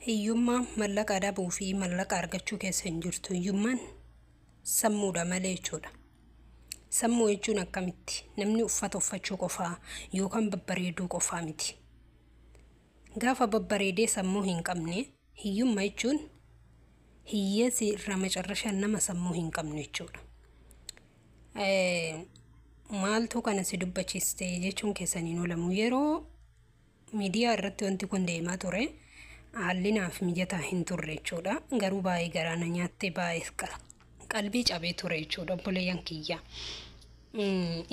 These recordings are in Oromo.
Hiyyummaan mallaqa dhabuu fi mallaqa argachuu keessa hin jirtu. Hiyyummaan sammuudha malee jechuudha. Sammuu jechuun akkamitti? Namni uffata uffachuu qofaa yookaan babbareeduu qofaa miti. Gaafa babbareedee sammuu hin qabne, hiyyummaa jechuun hiyyeessi irraa macarrashaan nama sammuu hin qabne jechuudha. Maaltu kana si dubbachiiste jechuun keessaniin oolamu. Yeroo miidiyaa irratti wanti kun deemaa ture, haalli naaf mijataa hin turre jechuudha. Garuu baay'ee garaa na nyaatte, baay'ee qalbii cabee ture jechuudha, obboleeyyan kiyya.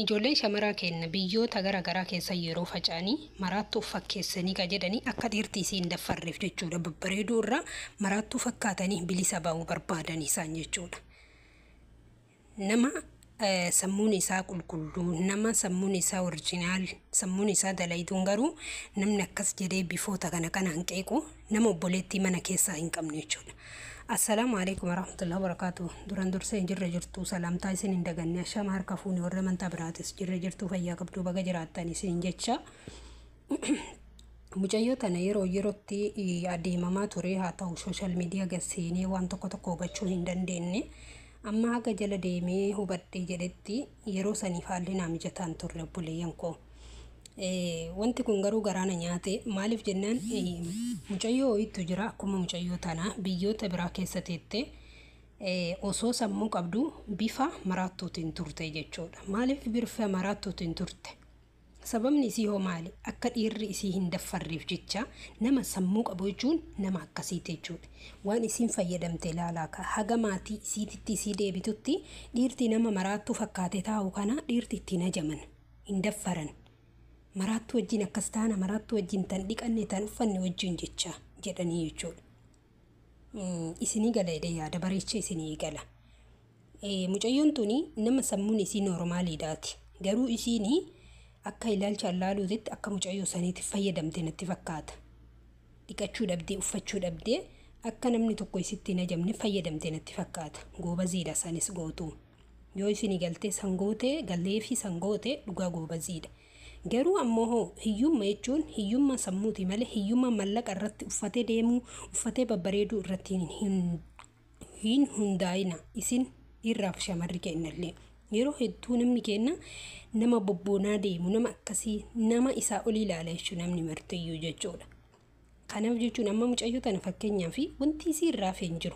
Ijoolleen shamaraa keenya biyyoota gara garaa keessa yeroo faca'anii maraattuu fakkeessanii ka jedhanii akka dhiirti isii hin daffarreef jechuudha. Babbareeduu irraa maraattuu fakkaatanii bilisa ba'uu barbaadan isaan jechuudha. Nama sammuun isaa qulqulluu, nama sammuun isaa original, sammuun isaa dalaytuun garuu namni akkas jedhee bifoota kana kanaan qeequ nama obboleettii mana keessaa hin qabne jechuudha. Assalaamu alaikum warahmatullahi wabarakatuh. Duran dursee jirra jirtu, salaamtaa isin hin daganne. Ashama, harka fuuni, warra amantaa biraatis jirra jirtu, fayyaa qabduu, baga jiraattan isin jecha. Mucayyoo tana yeroo yerootti adeemamaa ture, haa ta'u social media gasseenee waan tokko tokko hubachuu hin dandeenye. Amma haga jala deemee hubadhee jedhetti, yeroo saniif haalli naa mijataan turre, obboleeyyan koo. Wanti kun garuu garaa na nyaate. Maaliif jennaan, mucayyoo wayiitu jira, akkuma mucayyoo tanaa biyyoota biraa keessa teettee osoo sammuu qabdu bifa maraattuutiin turte jechuudha. Maaliif bifa maraattuutiin turte? Sababni isii hoo maali? Akka dhiirri isii hin daffarreef jecha. Nama sammuu qabu jechuun nama akkasiiti jechuudha. Waan isiin fayyadamte ilaalaa ka haga maatii isiititti isii deebitutti, dhiirti nama maraattuu fakkaate taa'u kana dhiirti ittiin hajaman hin daffaran. Maraattuu wajjin akkas taana, maraattuu wajjin tan dhiqanne, tan uffanne wajjin jecha jedhanii jechuudha. Isinii gala jedhee yaada, bareecha isinii gala. Mucayyoon tuni nama sammuun isii normaliidhaati. Garuu isiin akka ilaalcha allaaluutitti akka mucayyoo saniitiif fayyadamte natti fakkaata. Dhiqachuu dhabdee, uffachuu dhabdee, akka namni tokko isitti hin ajamne fayyadamte natti fakkaata. Goobaziidha sanis gootu. Yoo isinii galtee sangootee galee fi sangoote, dhugaa goobaziidha. Garuu ammoo hoo hiyyummaa jechuun hiyyummaa sammuuti malee hiyyummaa mallaqa irratti uffatee deemuu, uffatee babbareeduu irratti hin hundaa'ina. Isin dhiirraaf shamarri kennallee. Yeroo hedduu namni kenna nama bobboonaa deemu, nama akkasii, nama isaa olii ilaala jechuudha namni martiyyuu jechuudha. Kanaaf jechuun amma mucayyoo tana fakkeenyaaf wanti isii irraa hafe hin jiru.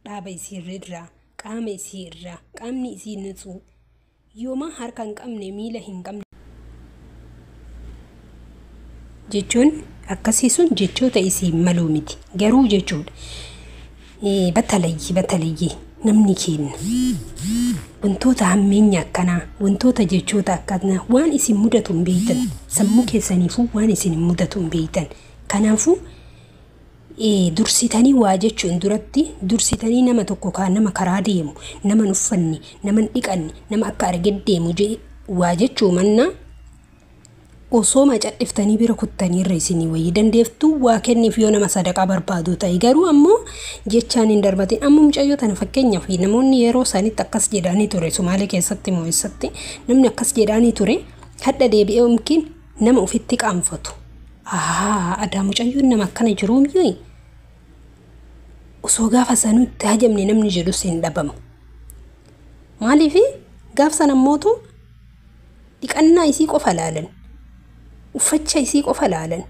Dhaaba isii irraa, qaama isii irraa, qaamni isii nitsuu. Yooma harka hin qabne, miila hin qabne jechuun akkasii sun jechoota isii maluu miti. Garuu jechuudha. Batalayyii batalayyii namni kenna. Wantoota hammeenya akkanaa, wantoota jechoota akkanaa waan isin mudatu hin beektan. Sammuu keessaniifuu waan isin mudatu hin beektan. Kanaafuu dursitanii waa jechuun duratti, dursitanii nama tokko kaan nama karaa deemu, nama hin uffanne, nama hin dhiqanne, nama akka arge deemu waa jechuu mannaa osoo macadhiftanii bira kuttanii irra isinii wayii dandeeftuu waa kenniif yoo nama sadaqaa barbaadu ta'e. Garuu ammoo jechaan hin darbatin. Amma mucayyoo tana fakkeenyaaf namoonni yeroo isaanitti akkas jedhanii ture, Sumaalee keessatti moo eessatti namni akkas jedhanii ture, hadha deebi'ee yookiin nama ofitti qaanfatu. Adaa mucayyoon nama akkana jiruumii osoo gaafa sanutti hajamne namni jedhus hin dhabamu. Maaliif gaaf sana ammootu dhiqannaa isii qofa laalan, uffacha isii qofa laalan.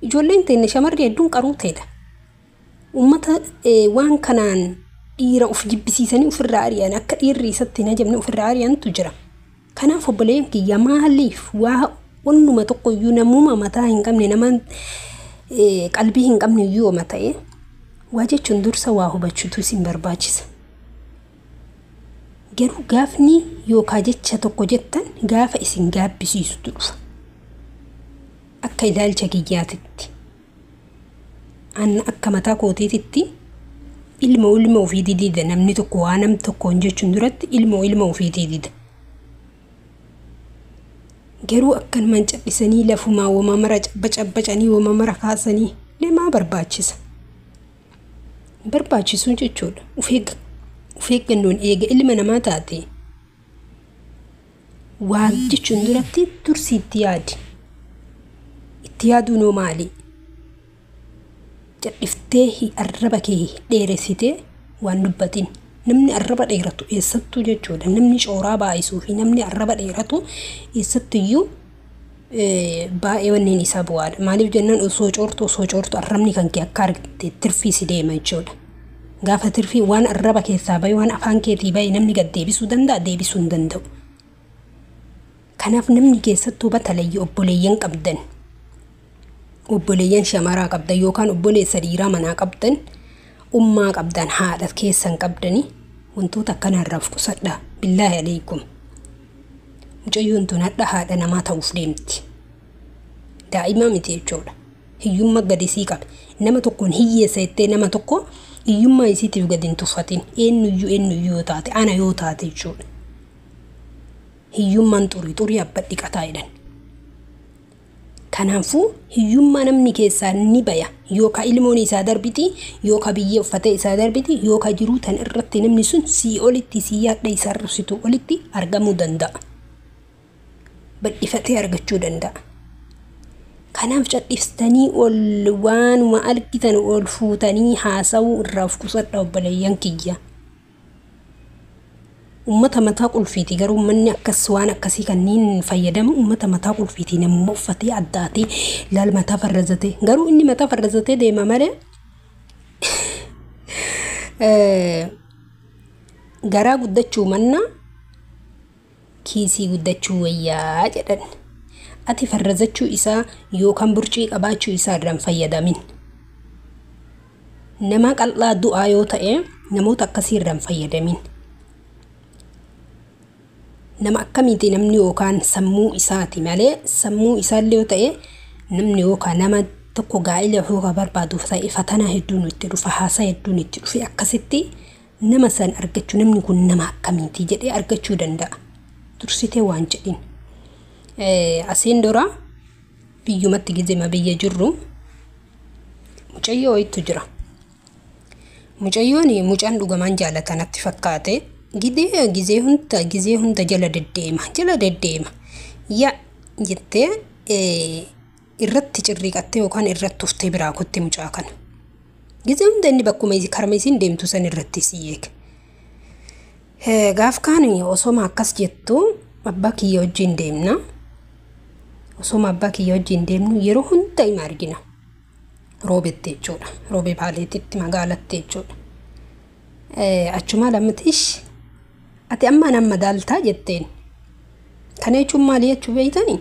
Ijoolleen teenne shamarri hedduun qaruuteedha. Uummata waan kanaan dhiira of jibbisiisanii ofirraa ari'an, akka dhiirri isatti hin hajamne ofirraa ari'antu jira. Kanaaf obboleeyyan kiyya, maaliif waa wannuma tokko iyyuu namuma mataa hin qabne, nama qalbii hin qabne iyyuu oma ta'e waa jechuun dursa waa hubachuutu isin barbaachisa. Garuu gaafni yookaan jecha tokko jettan gaafa isin gaabbisiisutu dhufa. Akka ilaalcha kiyyaatitti. Anna akka mataa kootiititti ilma ilma ofiitii dida, namni tokko waa nam tokkoon jechuun duratti ilma ilma ofiitii dida. Garuu akkanumaan callisanii lafumaa wama mara cabbacanii wama mara kaasanii lemaa barbaachisa. Barbaachisuu jechuudha. Of eeggannoon eega ilma namaa taate waa jechuun duratti dursi itti yaadi. Itti yaaduun hoo maali? Cadhiftee arraba kee dheeressitee waan dubbatin. Namni arraba dheeratu eessattuu jechuudha. Namni cooraa baay'isuu fi namni arraba dheeratu eessattuyyuu baay'ee wanneen isaa bu'aadha. Maaliif jennaan osoo coortu osoo coortu arrabni kan kee akka argite tirfii si deema jechuudha. Gaafa tirfii waan arraba keessaa bahe, waan afaan keetii bahe, namni gad deebisuu danda'a? Deebisuu hin danda'u. Kanaaf namni keessattuu batalayyi obboleeyyan qabdan, obboleeyyan shamaraa qabdan yookaan obboleessa dhiiraa manaa qabdan, ummaa qabdan, haadha keessan qabdanii, wantoota akkanaa of qusadhaa. Billaahi aleekum. Mucayyoon tun hadha haadha namaa ta'uuf deemti. Daa'ima miti jechuudha. Hiyyummaa gadi sii qabe. Nama tokkoon hiyyeessa jettee nama tokko hiyyummaa isiitiif gadi hin tuffatin. Eenyuyyuu eenyuyyuu yoo taate, ana yoo taate jechuudha. Hiyyummaan xurii xurii abba dhiqataa jedhan. Kanaafuu hiyyummaa namni keessaa ni baya, yookaan ilmoon isaa darbiti, yookaan biyyee uffatee isaa darbiti, yookaan jiruu tan irratti namni sun sii olitti, sii yaadda isaa arrabsitu olitti argamuu danda'a. Bal'ifatee argachuu danda'a. Kanaaf cadhiftanii ol waanuma argitan ol fuutanii haasawuu irraa of qusadha, obboleeyyan kiyya. Uummata mataa qulfiiti garuu uummanni akkas waan akkasii kanneen fayyadamu uummata mataa qulfiiti. Namuma uffatee addaatee laal mataa farrazatee, garuu inni mataa farrazatee deema malee garaa guddachuu manna kiisii guddachuu wayyaa jedhan. Ati farrazachuu isaa yookaan burcii qabaachuu isaa irraan fayyadamin. Nama qal'aa du'aa yoo ta'e, namoota akkasii irraan fayyadamin. Nama akkamiiti namni yookaan sammuu isaati malee, sammuu isaallee yoo ta'e, namni yookaan nama tokko gaa'ela yookaan barbaaduuf ta'e, fatanaa hedduun itti dhufa, haasaa hedduun itti dhufe, akkasitti nama san argachuu, namni kun nama akkamiiti jedhee argachuu danda'a. Dursitee waan jedhin. Asiin dura biyyumatti gizema biyya jirru mucayyoo wayiitu jira. Mucayyoon mucaan dhugamaan jaalata natti fakkaate, gidee gizee hunda gizee hunda jala deddeema jala deddeema. Ya jettee irratti cirriiqattee yookaan irratti tuftee biraa kutte mucaa kana. Gizee hunda inni bakkuma karma isiin deemtu san irratti si eega. Gaaf kaan osoma akkas jettu abbaa kiyya wajjin deemna. Osoma abbaa kiyya wajjin deemnu yeroo hunda ima argina. Roobetti jechuudha. Roobee Baaleetitti magaalatti jechuudha. Achumaa lammatish ati amma nama daaltaa jetteen. Kana jechuun maali jechuu beeytanii?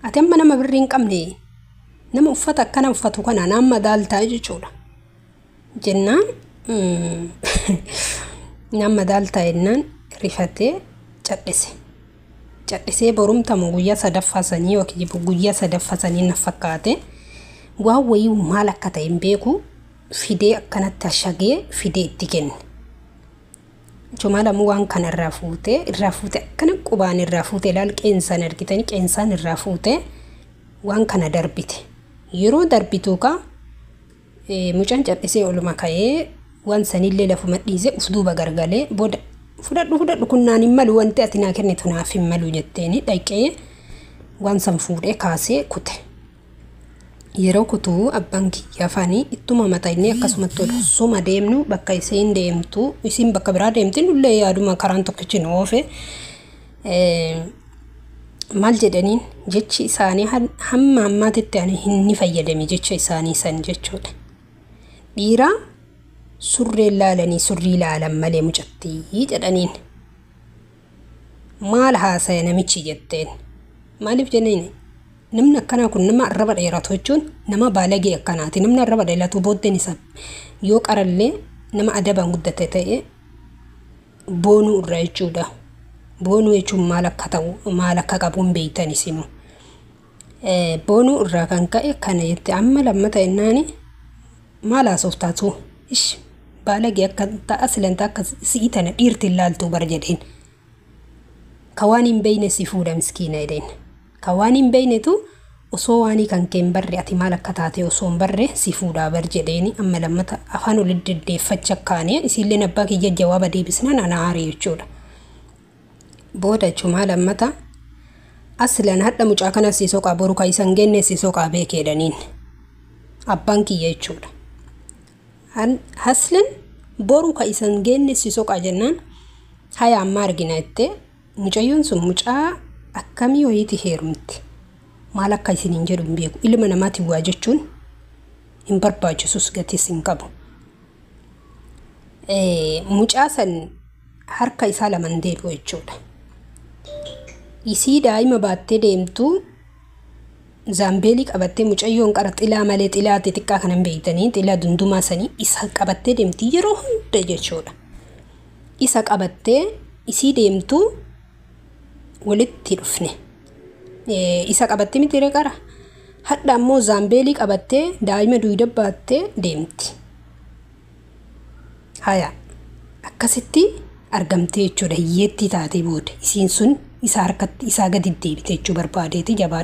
Ati amma nama birrii hin qabne, nama uffata akkana uffatu kana nama daaltaa jechuudha. Jennaan nama daaltaa jennaan rifatee cadhise. Cadhisee borumtamu guyyaa sadaffaa sanii yookiin guyyaa sadaffaa sanii na fakkaate, waan wayii maal akka ta'e hin beeku, fidee akkanatti ashagee fidee itti kenne. Achumaa lamuu waan kana irraa fuutee irraa fuutee akkana qubaan irraa fuutee, ilaal, qeensaan argitanii, qeensaan irraa fuutee waan kana darbite. Yeroo darbitu kaa mucaan cadhisee oluma ka'ee waan sanillee lafuma dhiisee uf duuba gargalee, booda "Fudhadhu, fudhadhu, kun naan hin malu, wanti ati naa kennitu naaf hin malu" jetteeni dhaqee waan san fuudhee kaasee kute. Yeroo kutuu abbaan kiyya afaanii ittuma maxxannee akkasumatti osuma deemnu, bakka isiin deemtu, isiin bakka biraa deemti, nullee yaaduma karaan tokkichi nu oofe. Maal jedhaniin? Jechi isaanii hamma ammaatitti ani hin fayyadame jecha isaanii san jechuudha. "Dhiiraa surree laalanii surrii laalan malee mucattii" jedhaniin. "Maal haasaya namichi?" jetteen. Maaliif jenneen, namni akkanaa kun nama arraba dheeratu jechuun nama baalagee akkanaati. Namni arraba dheeratu booddeen isaa yoo qarallee nama adabaan guddate ta'e boonuu irraa jechuudha. Boonuu jechuun maal akka ta'u, maal akka qabu hin beektan isinuu. Boonuu irraa kan ka'e kana jette. Amma lammata jennaani, "Maal haasoftaatu? Ish, baalagee akka ta'a silanta akka si'ii tana dhiirti hin laaltuu bar" jedheen. "Ka waan hin beeyne si fuudha, miskiina" jedheen. "Ka waan hin beeynetu osoo waanii kan kee hin barre, ati maal akka taate osoo hin barre si fuudhaa bar" jedheeni. Amma lammata afaan olitti deddeeffacha kaane, isiilleen abbaa kiyya jawaaba deebisnaan ana aare jechuudha. Booda jechuun lammata, "Aslan hadha mucaa kana si soqaa, boru ka isan genne si soqaa beekeedhaniin." Abbaan kiyya jechuudha. Haslin boru ka isan geenne si soqaa jennaan, haya amma argina jettee. Mucayyoon sun mucaa akkamii wayiiti heerumti. Maal akka isiniin jedhu hin beeku. Ilma namaatiin waa jechuun hin barbaachisus, gatis hin qabu. Mucaa san harka isaa laman deebi'u jechuudha. Isii daa'ima baattee deemtu, zaambeelii qabattee, mucayyoon qara xilaa malee, xilaa xixiqqaa kanan beeytanii, xilaa dundumaa sanii isa qabattee deemti yeroo hunda jechuudha. Isa qabattee isii deemtu walitti dhufne. Isa qabattee miti qara. Hadha ammoo zaambeelii qabattee daa'ima duyda baattee deemti. Haya, akkasitti argamtee jechuudha, hiyyeettii taatee booda isiin sun isa harkatti isaa gadi deebite jechuu barbaadeeti jabaadha.